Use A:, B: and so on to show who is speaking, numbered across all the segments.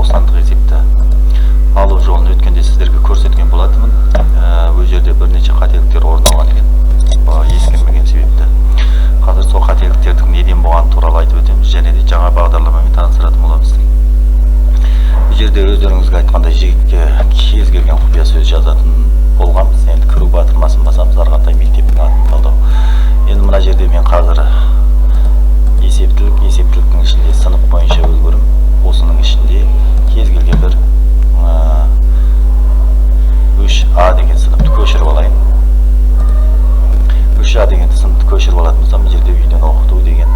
A: тоқсандық есепті алу жолын өткенде сіздерге көрсеткен болатынмын. Ол жерде бірнеше қателіктер орын алған екен, ескермеген себепті. Қазір сол қателіктердің неден болғаны туралы айтып өтеміз және де жаңа бағдарламамен таныстыратын боламыз. Бұл жерде өздеріңізге айтқандай жеке кез келген құпия сөз жазатын болғанбыз. Енді кіру батырмасын басамыз, ары қаратай мектептің атын талдау. Енді мына жерде мен қазір есептіліктің ішінде сынып бойынша өзгерім, осының ішінде кез келген бір 3А деген сыныпты көшіріп алайын. 3А деген сыныпты көшіріп алатын болсам, мына жерде үйден оқыту деген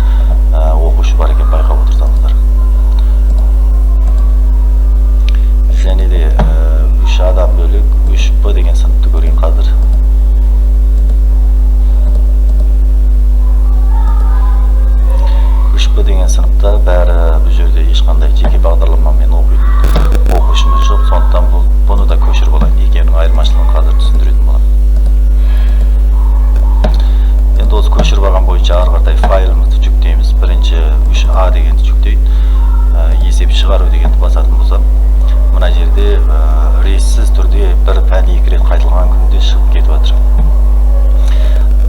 A: оқушы бар екен, байқап отырсаңыздар. Және де 3А-дан бөлек 3Б деген сыныпты көрген қазір. 3Б деген сыныпта бәрі бұл жерде ешқандай жеке бағдарламамен оқитын оқушымыз жоқ, сондықтан бұны да көшіріп алайын. Екеуінің айырмашылығын қазір түсіндіретін боламын. Енді осы көшіріп алған бойынша ары қаратай файлымызды жүктейміз. Бірінші 3А дегенді жүктейін. Есеп шығару дегенді басатын болсам, мына жерде ретсіз түрде бір пән екі рет қайталаған күнде шығып кетіп жатыр.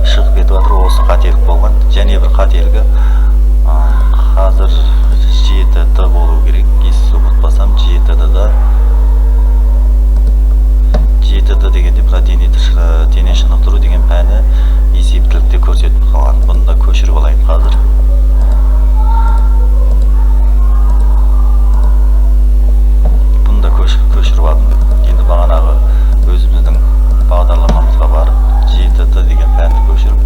A: Шығып кетіп жатыр, осы қателік болған. Және бір қателігі, қазір 7Д болу керек, есімді ұмытпасам, 7Д-да 7Д дегенде мына дене шынықтыру деген пәні есептілікте көрсетіп қалған. Бұны да көшіріп алайын қазір. Бұны да көшіріп алдым. Енді бағанағы өзіміздің бағдарламамызға барып 7Д деген пәнді көшіріп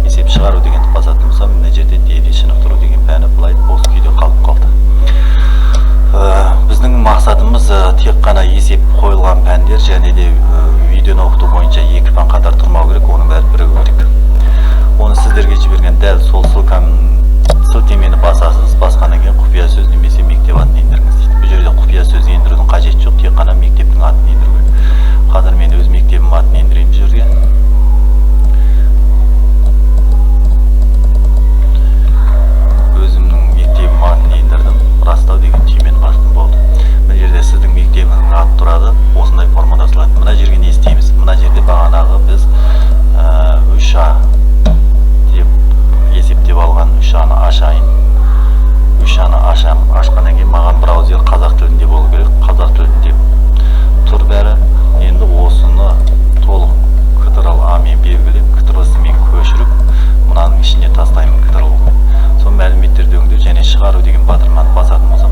A: есеп шығару дегенді басатын болсам, мына жерде дене шынықтыру деген пәні былай бос күйде қалып қалды. Біздің мақсатымыз тек қана есеп қойылған пәндер және де үйден оқыту бойынша екі пән қатар тұрмау керек, оның бәрі бірігу керек. Оны сіздерге жіберген дәл сол сілтемені басасыз, басқаннан кейін құпия сөз немесе мектеп атын ендіріңіз дейді. Бұл жерде құпия сөз ендірудің қажеті жоқ, тек қана мектептің атын ендіру керек. Қазір мен өз мектебім атын ендірейін бұл жерге. Өзімнің мектебім атын ендірдім, растау деген түймені бастым, болды. Мына жерде сіздің мектебіңіздің аты тұрады, осындай формада салады. Мына жерге не істейміз? Мына жерде бағанағы біз 3А деп есептеп алған 3А-ны ашайын. 3А-ны ашамын. Ашқаннан кейін маған браузер қазақ тілінде болу керек. Қазақ тілінде тұр бәрі. Енді осыны толық Ctrl А мен белгілеп, Ctrl С мен көшіріп, мынаның ішіне тастаймын Ctrl. Сол мәліметтерді өңдеу және шығару деген батырманы басатын болсам,